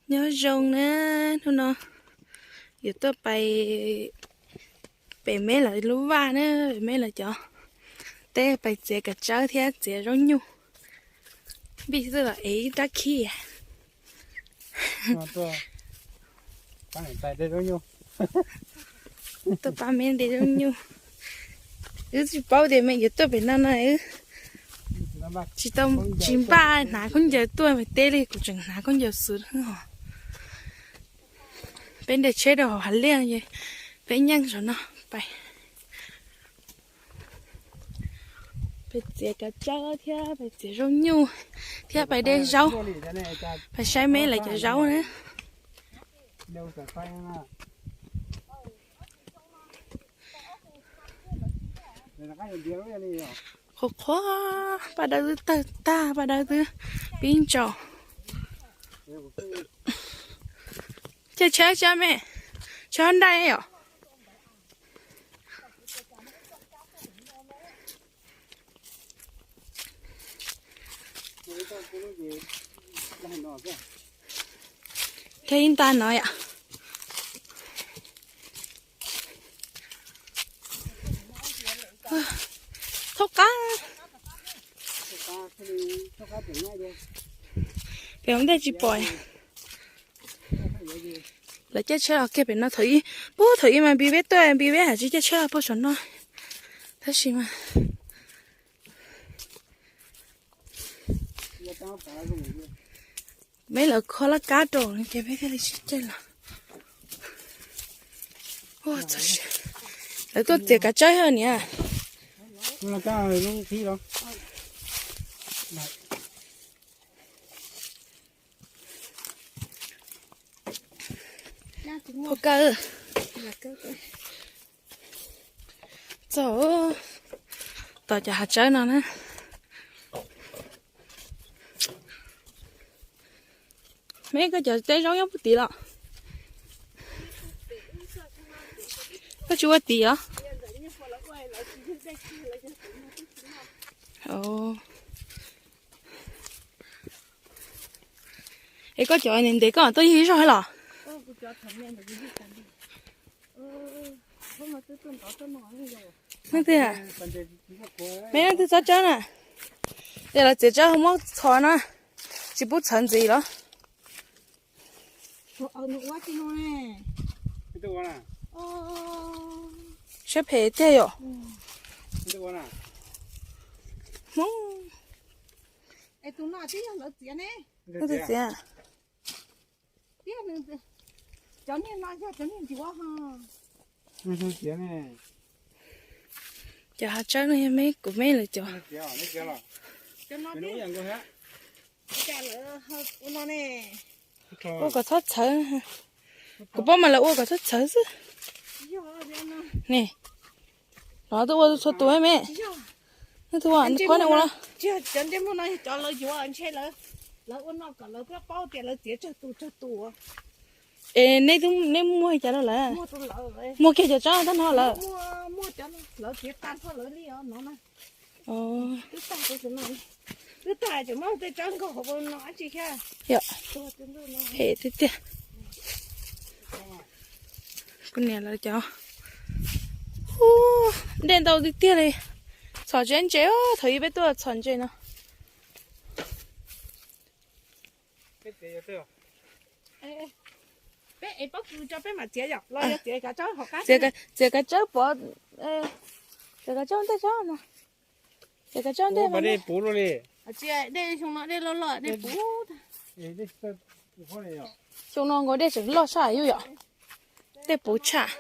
Nyob zoo na, hnub no yuav tuaj pais pem Meb lawv lub vaj na, pem Meb lawv cov teb, pais txiav kav tsawb thiab txiav zaub nyuj. Npij xwb los ev ib rab khib. Tuaj pab Meb de zaub nyuj. Wb tsis paub tias Meb yuav tuaj pem no no, wb tsis tau, tsis npaj hnav khaub ncaws tuaj pem teb li, kuv tseem hnav khaub ncaws xwb os. Peb nres tsheb rau hauv hav liaj, peb nyeej saum no pais. Pais txiav kav tsawb thiab pais txiav zaub nyuj thiab pais de zaub, pais saib Meb lawv cov zaub na. Qhuav qhuav, paj dawb twb tawg tag, paj dawb twb pib ntsaus. Caij tsheb tsheb me, tsheb Honda yom. Caij ib nta no yom. Thaub qab. Pem hauv ntej tsis pom. Lawv caij tsheb los kiag pem no thaum ub, puag thaum ub mas Npis Veb tuaj, Npis Veb hais tsis caij tsheb los puag saum no. Tab sis mas Meb lawv kho laj kab rau ces peb thiaj li tsis caij los. Lawv tuaj txiav kav tsawb niam. Ua kaw txog tom cov hav tsawb no na. Meb, koj cov teb zaub nyob puag tid los? Koj tsis ua tid os? Es koj cov ntev ntev koj twb yug ib zaug los? Leej twg, Meb leej twg txhob tsawb na. Ces lawv txiav tsawb ho muab txhos na, tsis pub txhawv ntxiv los? Siab phem tiag yom. Hmoob. Leej twg txiav? Cov niag no yog cov niag ncuav ho. Cov hav tsawb no yog Meb, kuv Meb lawv cov. Ua kom txhob txhawv. Kuv paub mas lawv ua kom txhob txhawv xwb. Ne, no twb ua txhua tus me. Leej twg ua, koj ne ua los? Cov ntsej muag no yog cov lawv yuav ntshe lawv ua no kom lawv paub tias lawv txiav tsawg tus tsawg tus. Es neb, neb muag cas rau lawv? Muag kiag cov tsawb tag nrho lawm. Lawv txiav tag nrho lawv li os no na. Twb tag tseem muab tej tsawb nkaug hauv no dab tsi thiab. Yom, phem tiag tiag. Kuv niam lawv cov. Ub, dej ntau tiag tiag li. Txhom tsis ntse, thaum ub peb tuaj txhom ntse no. Peb ev pob kws tso peb mam txiav yom, los yog txiav kav tsawb hauv qab? Txiav kav tsawb pov, txiav kav tsawb ntej tso no. Txiav kav tsawb ntej mas dej puv luaj li. Tsis, dej xyoo no dej loj loj dej puv. Xyoo no nkaus dej tseem loj tshaj yus yom. Dej puv tshaj.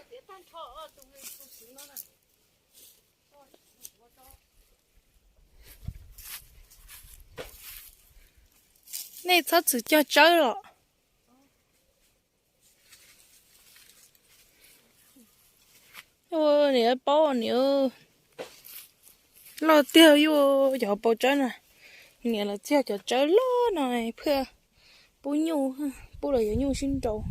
Nej txhob txwm cog tsawb los. Niam paub niam loj tiag, yus cov hauv paus tsawb na. Niam lawv txiag cov tsawb loj no phaj pub nyuj, pub los yuav nyuj sib nraus.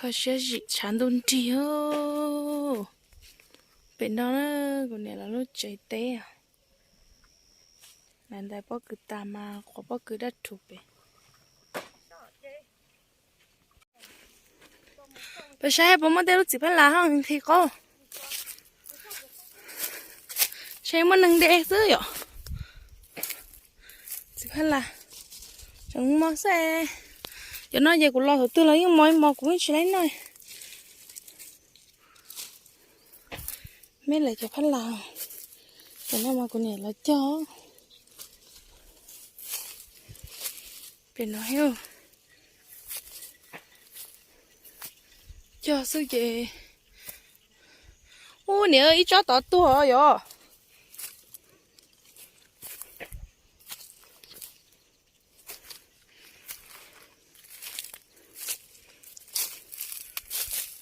Kho siab zim tshav ntuj nrig, Pem no na, kuv niam lawv lub tsev teb. Lawv ntais pob kws tas mas quav pob kws daj rhuv pem. Peb saib puas muaj tej lub txiv phab las ho nqhis qaub. Saib muaj neeg de xwb yom. Txiv phab las tseem mos xwb. Cov no ces kuv los thaum twg los yeej mos mos, kuv yeej tsis laib noj. Meb lawv cov phab las, cov no mas kuv niam lawv cog. Pem no cog xwb ces. Ub, niam, ib tsob tod tuag yom.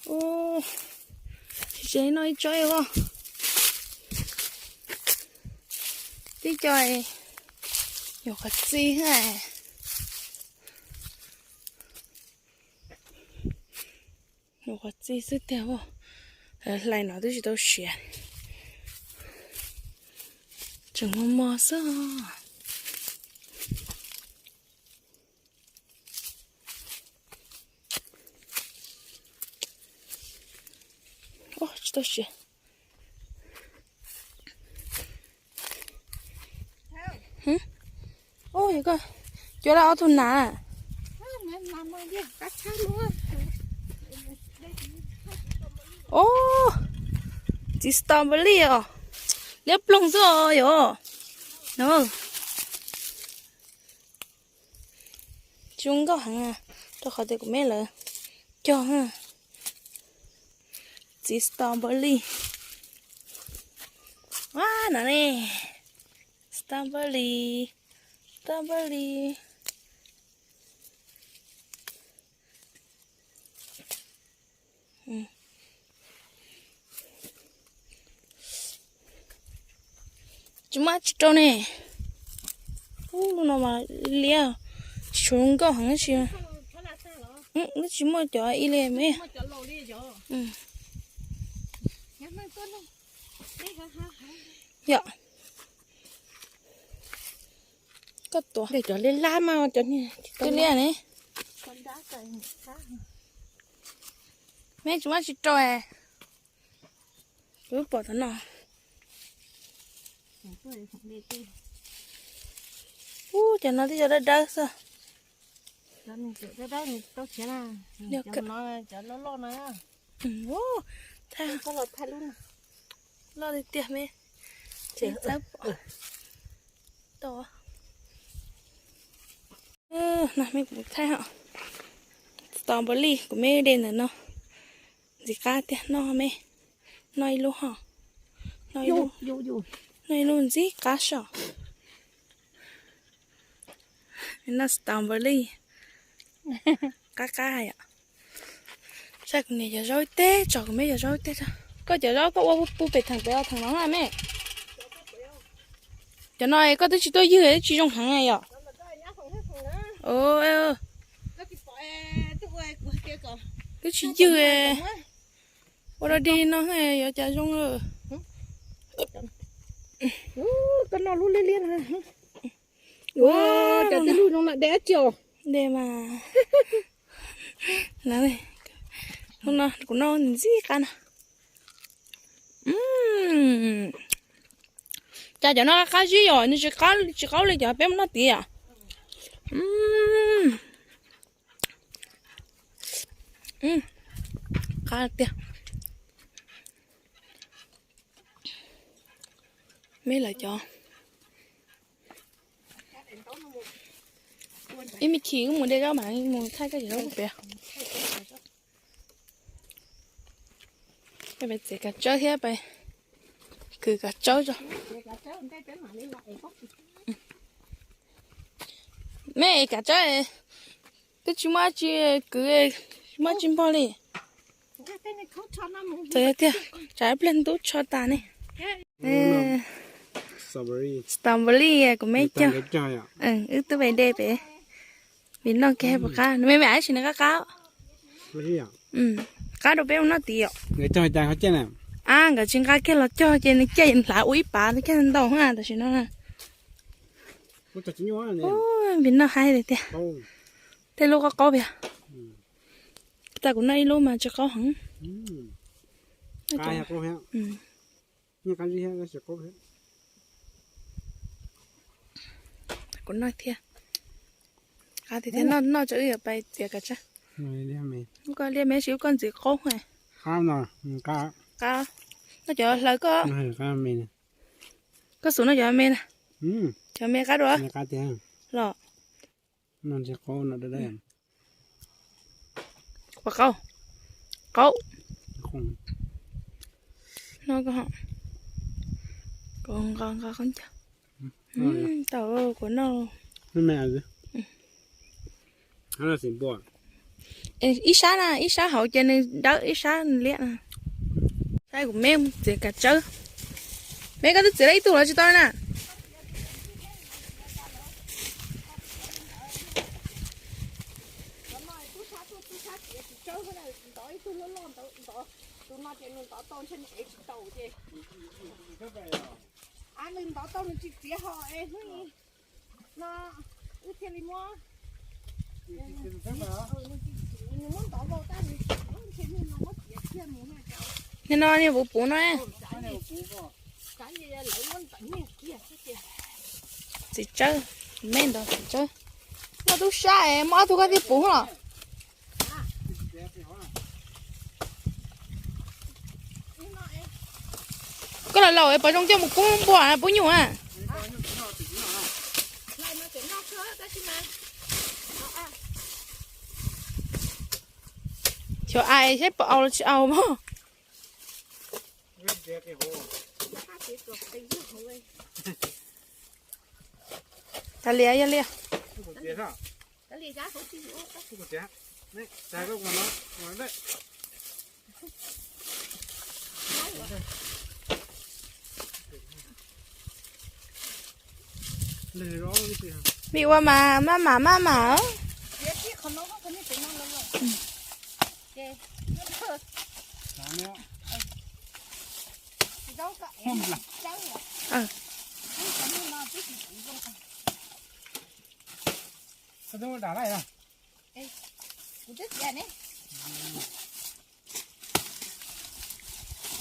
Ub, tsis noj ib tsob os. Tib co nyuam qhuav txi. Nyuam qhuav txi xwb tiag. Hlais no twb tsis tau siav, tseem mos mos xwb. Tsis tau siav. Ub, yog koj cuab laj ob tug nas. Ub, txiv strawberry os, liab ploog xwb os yom. Zoo nkauj heev, rau qhov tias kuv meb lawv cog. Txiv strawberry. Ua no ne, strawberry, strawberry. Tsis muaj tsis rau ne. Ub, lub no mas liab, tsis tshua zoo nkauj heev tab sis. Twb tsis muaj cov ib li me. Yom. Koj tuav cov liab lab mas cov twb liab ne. Me tsis muaj tsis rau. Kuv pom tau no. Ub, cov no twb cov dawb dawb xwb. Loj tiag tiag me. Tsis txawb pom. No me kuv thaij os. Strawberry kuv me de ntawm no. Ntxim qab tiag, noj me. Noj ib lub ho. Noj ib lub ntxim qab soj. Noj strawberry. Qab qab yom. Saib kuv niam cov zaub ib teg tso, kuv me cov zaub ib teg tso. Koj cov zaub koj ua pub pem theem pem os, theem no me. Cov no koj twb tsis tuaj ywg twb tsis zoo heev yom. Twb tsis ywg. Ua dog dig no yuav cas zoo. Koj noj lub liab liab no. Ua, cov twb lub zoo no de dab tsi os? De mas. Kuv noj ntxim qab no. Cas cov no qab zib yom, nws tsis qaub li cov peb mus noj tid yom. Qab tiag. Me lawv cov. Ib me chim wb mus de zaub mas mus thaij koj cov zaub pem. Peb txiav kav tsawb thiab, kwv kav tsawb tso. Me es kav tsawb, twb tsis muaj tsi kwv, tsis muaj tsi npog li. Txawm tiag, tsam ib pliag ntub tsho tas ne. Strawberry kuv me cog, wb twb pais de pem, vim noj kiag puas qab, nws me me ab tsis nws qab qab. Qab rau peb ua noj tid yom. Ab, nkawd tsis nqa kiag los cog ces nws cia hlav ua ib pav kiag ntau tam sim no. Vim noj haib tiag tiag. Tej lub qaub qaub tiag. Tab kuv noj ib lub mas tsis qaub heev. Kuv noj thiab. Qab tiag tiag, noj noj tso wb yuav pais txiav kav tsawb. Koj liaj me sis koj ntxiv qaub. Noj cov hlaws koj. Koj xub noj cov me na. Cov me qab dua. Los. Ua qaub. Qaub. No koj, nqa nqa qaub ncauj. Tau kuv noj. Ib sab na, ib sab hauv ces nws dawb ib sab nws liab na. Saib kuv me txiav kav tsawb. Me koj twb txiav tau ib tug los tsis tau na. Tus no ces nws ntov tau ntshe nws ev tsis tau ces, a, nws ntov tau nws tsis txiav ho es hnub no wb thiaj li muab, nws muab ntov vau tab nws tsis txiav ntshe hnub no muab txiav kiag mus. Nim no niag puv puv no. Txiv tsawb, me ntov txiv tsawb. Muaj tub sab es muaj ob tug koj thiaj puv los. Koj los laus es pom zoo coj mus kub npua pub nyuj a. Xyov ai saib puas au los tsis au mog. Kav liam, yog liam. Vim ua mas maj mam maj mam.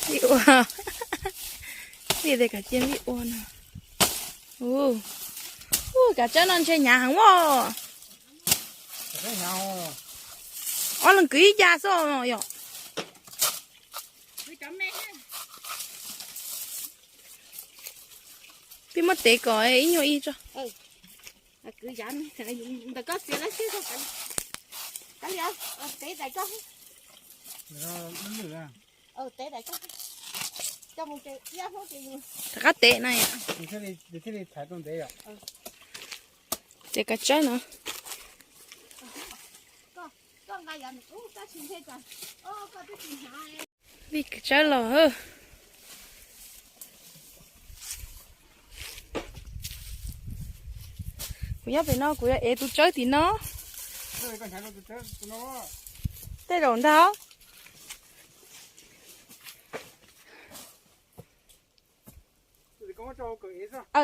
Vij ua, vij tes kav cia vij ua no. Ua, kav tsawb no ntshe hnyav heev as. Ob leeg kwv ib ya xwb yom. Peb muab tev kom ib nyuag ib tso. Ntawm koj txiav lawm xwb. Tev daim koj. Tev daim koj. Rov qab tev no. Txiav kav tsawb no. Vij kav tsawb los. Kuv nyob pem no kuv yuav ev tus tsawb tim no. Tej zaum ntag.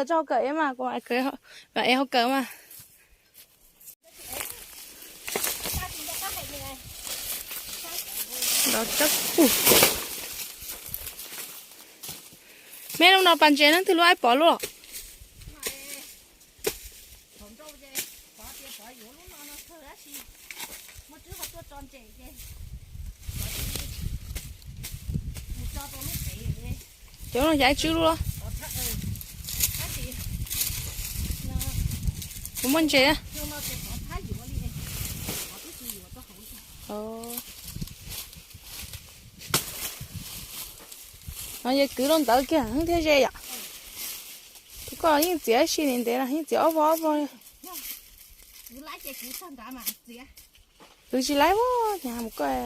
Tso hauv kawm ev mas, kuv mam ev hauv kawm mas. Me lub no pas ntses ne, twg lub aib pov luaj. Cov no yav tswb lub los. Kuv muaj ntses. No yog kwv rau ntawd kiag thiaj ze yom. Tus koj yeej txiav ib si ntev ntev no, yeej txiav ob vog ob vog li. Kwv tsis laib ua cas mus koj.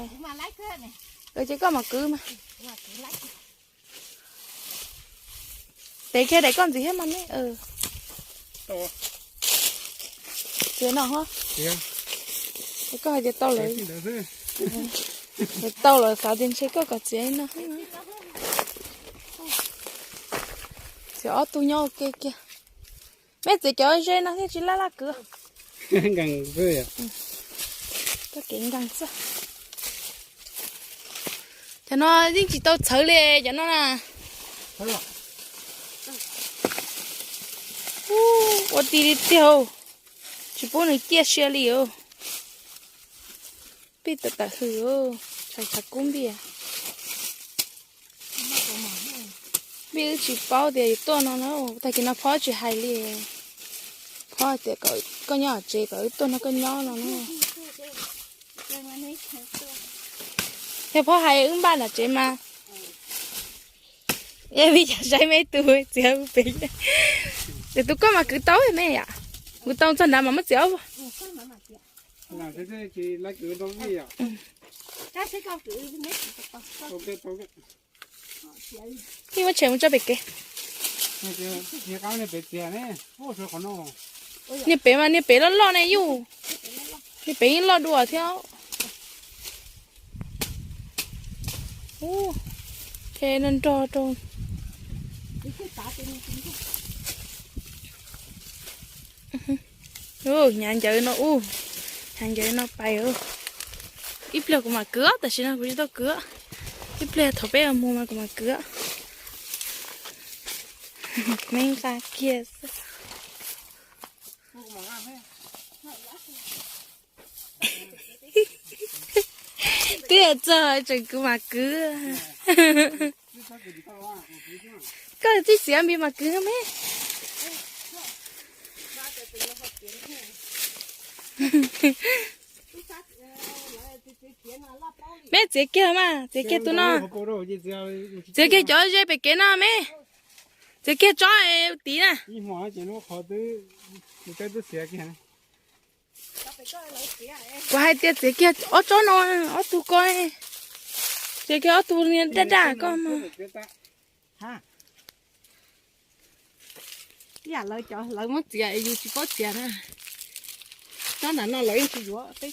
Ces koj mam kwv mas. Tev kiag daim koj ntxiv thiab mas ne. Txiav no hos. Koj hais tias tau lawm. Tau lawm xav tias ntshe koj kom txiav no. Cov ob tug nyob ua ke kiag. Meb txiav cov ze no thiaj tsis laj laj kwv. Nkees xwb. Txoj kev nkees xwb. Cov no yeej tsis tau txhawv li cov no na. Ua ti li tiag, tsis pub nws ciaj sia li os. Pij tawm tawm hws, tshais tshav kub npiaj. Npiaj wb tsis paub tias yus tuaj no na, tag kis no Phob tsis hais li. Phob hais tias kom koj nyob hauv tsev kom wb tuaj nrog koj nyob no na. Yog Phob hais wb npaj nram tsev mas. Yog vim yog saib meb tus txiav pem. Ces tus koj mas kwv tau me yam, kwv tau txog nrad mas muab txiav. Tsis muab tshem mus tso pem kev. Niag pem mas niag pem loj loj ne yus. Niag pem yeej loj dua thiab. Ub, no nrog rau. Hnyav ncawv no ub, hnyav ncawv no pais. Ib pliag kuv mam kwv, tam sim no kuv tsis tau kwv. Ib pliag thaum peb mus mas kuv mam kwv. Me nqa kiag xwb. Twb txog tseem kwv mam kwv. Koj txij txiav npis mam kwv me. Me txiav kiag mas, txiav kiag tus no. Txiav kiag cov ze pem kev no me. Txiav kiag tsob tid na. Kuv hais tias txiav kiag ob tsob no, ob tug ko. Txiav kiag ob tug niag daj daj ko mas. Yam lawv cov lawv muab txiav yus tsis paub txiav na. Tsob ntawm no lawv yeej tsis yuav peb.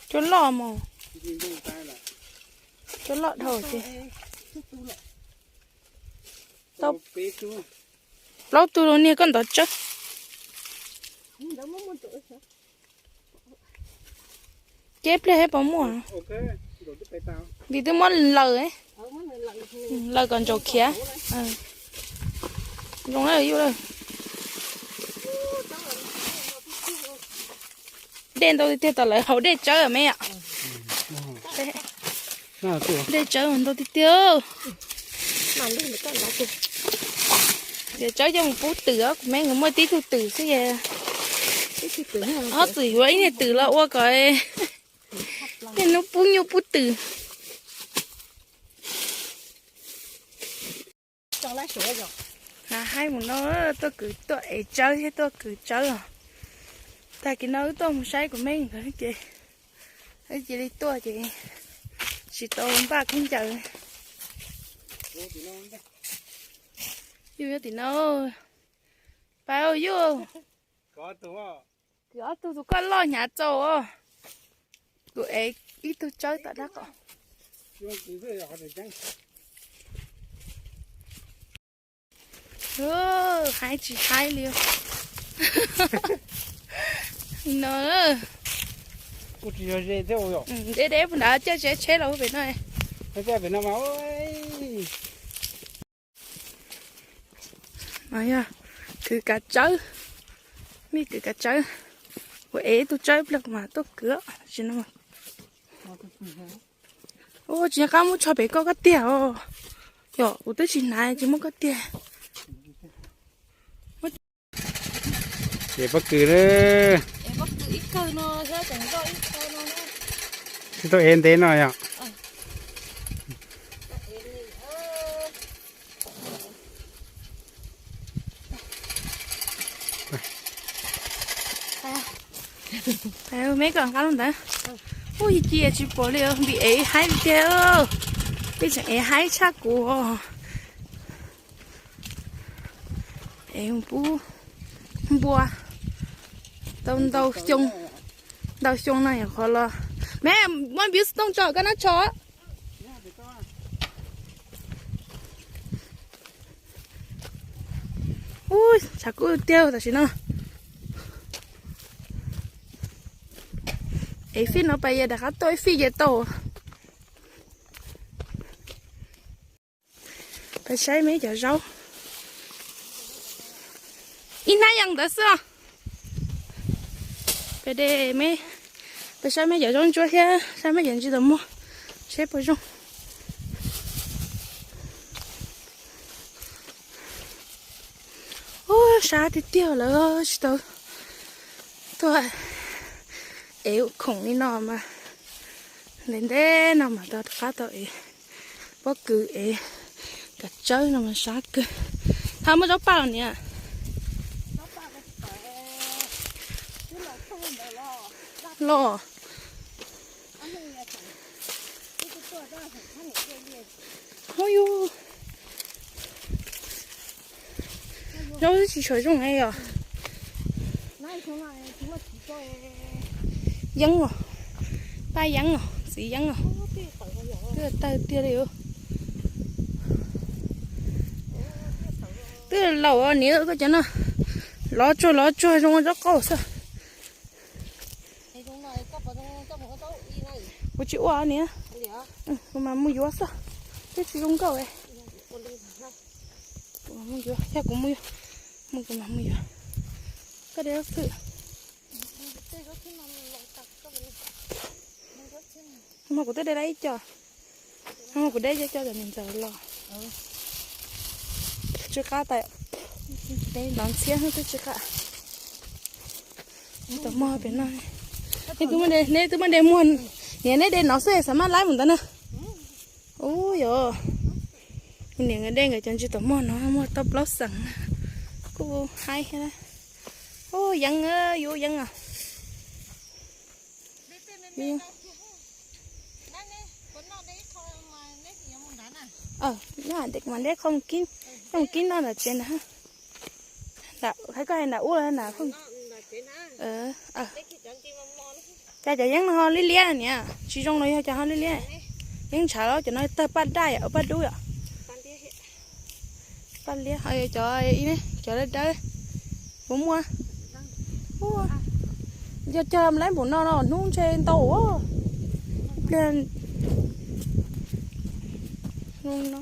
Cua loj mos. Cua loj dhau ces. Plaub tug los niag koj ntov tsawb. Ceb pliag thiab puas muaj? Vim twb muab laws, laws kom ntsaum khiav. Zoo lawm yus lawm. Dej ntau tiag tiag, tom lawv haus dej tsawb me yom. Dej tsawb ntau tiag tiag. Tias tsawb coj mus pub twm, kuv me nkawd muaj tib tug twm xwb es. Ob txwm yuav ib niag twm los ua kom niaj hnub pub nyuj pub twm. Haib mus no, tuaj kwv tuaj ev tsawb thiab tuaj kwv tsawb os. Tag kis no wb tuaj mus saib kuv me nkawd ces, wb cia li tuaj ces tsis tau npaj khaub ncaws. Yus nyob tim no, pab yus. Kwv ob tug, tus koj loj hnyav txaus os. Kuv ev ib tug tsawb tom dab qau. Haib tsis haib li no. Deb deb puag nrad, caij tsheb los pem no. Kwv kav tsawb, me kwv kav tsawb, kuv ev ib tug tsawb pliag kuv mam tuaj kwv tsis no. Ua tsis nco qab muab tsho pem koj koj tiag os. Yog kuv twb tsis hnav tsis muab koj tiag. Ces pob kws na. Tsis tau ev ntev no yom. Me kom nqa lub ntawd. Ub, cia tsis pom li, vim ev haib li tiag. Peb tseem ev haib tshaj kuv. Ev pub npua tau ntau xyoo, ntau xyoo no nyuam qhuav los Me, muab npiv xov tooj tso koj nab tso. Ub, tshav kub tiag tam sim no. Ev fij no pas yog rov qab tuaj ib fij ces tau. Peb saib me cov zaub. Ib hnab yees ntawd xwb. Peb de me, peb saib me cov zaub ntsuab thiab saib me cov ntsis tau muag, seb puas zoo. Ub, sab tiag tiag lawm tsis tau tuaj ev khoom li no mas, ntev ntev no mas tau rov qab tau ev pob kws ev kav tsawb no mas sab kawg. Thov muaj zaub paj niam los. Ub yus, zaub tsis tshua zoo os. Yeeb os, paj yeeb os, txiv yeeb os. Twb tawg tiag li. Twb laus niam koj cov no, lov tsuag lov tsuag zoo zaub qaub xwb. Kuv tsis ua niam, kuv mas mus yuav xwb, twb tsis zoo nkauj. Kuv mus yuav, yog kuv mus yuav, mus kuv mas mus yuav. Koj de zaub twg? Mas kuv twb de tau ib co, kuv de ib co cov niam ntxawm los. Tsw qab tas, nov ntxhiab twb tsw qab. Tau muag pem no. Neb twb muaj de, neb twb muaj de muag, niam neb de nov xwb xav maj laib mus ntawd na. Ub yog, niam nkawd de nkawd cov ntsis tau muag no muag tau plaub xeem, kuj haib thiab. Ub yeeb, yus yeeb os. Mas neb qhov kib, qhov kib no ntawm tsev na. Hais koj hais nram ub los nram. Cas cov yeeb no ho liab liab niam, tsis zoo los yog cov ho liab liab. Yeeb ntshav los cov no tawg paj daj yom, paj dub yom. Paj liab ho cov, cov dawb dawb puas muaj. Yog cog laib npaum no no hnub ntshe ntau ua pliag no.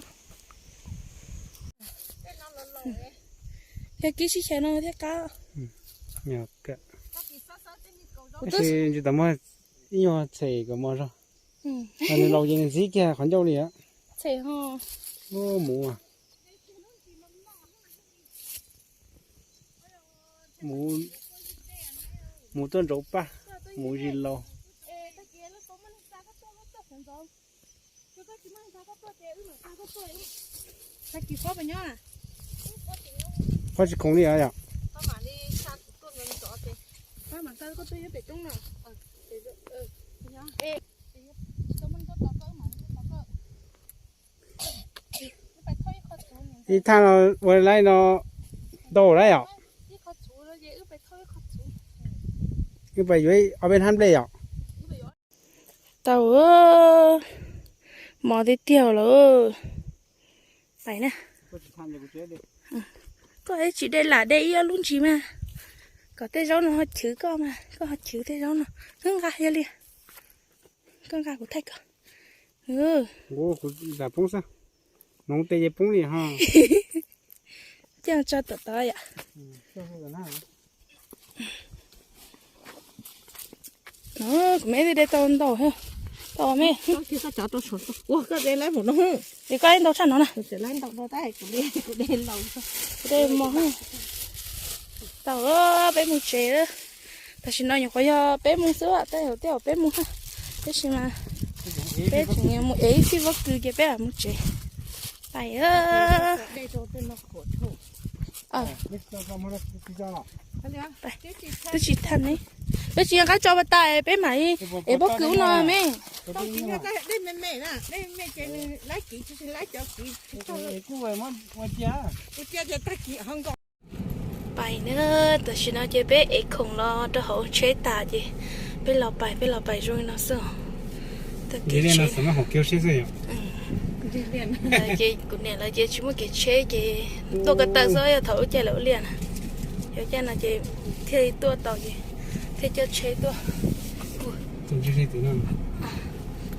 Yog kib sib xyaw no thiab qab. Ntsis tau muag ib nyuag txhem kom mos zog. Nws laus ces nws ntxhib kiag qhov ncauj li. Txhem ho. Muv, muv tuaj ntsauv paj, muv zis laus. Qhov tsis khoom li yom. Ib thaj no ua laib no ntau lawm yom. Wb pais yuav ob peb hnab nplej yom. Tau, mos tiag tiag lawm. Pais na. Koj tsis de lam de ib ob lub ntsis mas, kom tej zaub no ho chwv koj mas, koj ho chwv tej zaub no. Wb nqa yog li, koj nqa kuv thaij koj. Kuv zam poob xwb, noov tes ces poob li ho. Coj tso tom tod yom. Kuv me twb de tau ntau, tau me. Ua koj de laib mus no. Es koj ib ntau tshaj no na. Kuv de mos. Tau, peb mus tsev. Tam sim no nyuam qhuav yog peb mus xwb, tej zaum tej zaum peb mus. Tab sis mas peb tseem mus ev ib txhij pob kws ces peb mam mus tsev. Pais. Twb tsis tag ne. Peb tsis nqa tso pas tas peb mam li ev pob kws ub no me. Pais na, tam sim no ces peb ev khoom los rau hauv tsheb tas ces peb los pais, peb los pais zoo li no xwb. Ces kuv niam lawv ces tsis muaj kev tsheb ces tuaj ko taw xwb, yog thaum lub caij lawv ua liaj na, yog caij no ces thiaj li tuaj tau ces thiaj coj tsheb tuaj.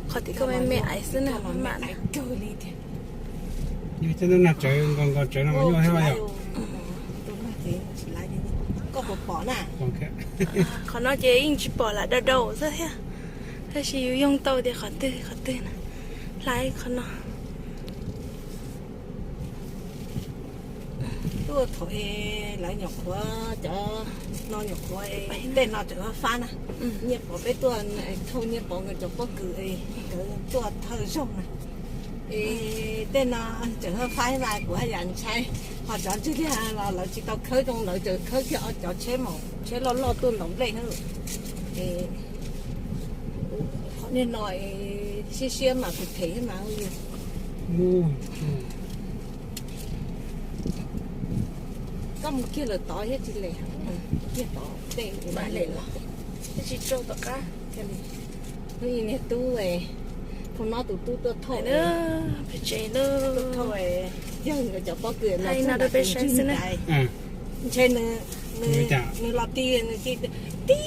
Qhov tim koj me me ais xwb na, maj mam na. Yog coj nag tsawv nkaus nkaus tsawv no mas nyuaj thiab yom. Qhov no ces yeej tsis pom lam dau dau xwb thiab, tab sis yus yoog tau tias qhov twg qhov twg na. Hla qhov no. Tuaj thaum lawv nyuam qhuav, cov no nyuam qhuav, tej no tseem fab fab na. Nyiaj Pov peb tuaj thauj Nyiaj Pov nkawd cov pob kws, nkawd tuaj thawj zaug na. Es tej no tseem fab fab mas kuv haj yam ntshai, ho cov ntsig liag los lawv tsis tau khawb zoo, lawv tseem khawb kiag ob cov tsheb maum tsheb loj loj tuaj ntaus nplej xwb. Qhov niag no siab siab mas phem phem thiab mas. Koj mus kiag lawm tod thiab tsis les, kiag tod tej mam les los. Tsis tsaug tom qab. Niag tub, thaum no tus tub tuaj thauj, pem tsev na, tuaj thauj, yawg nkawd cov pob kws los txog no peb saib xwb na. Ntshe nws los ti, nws ti, ti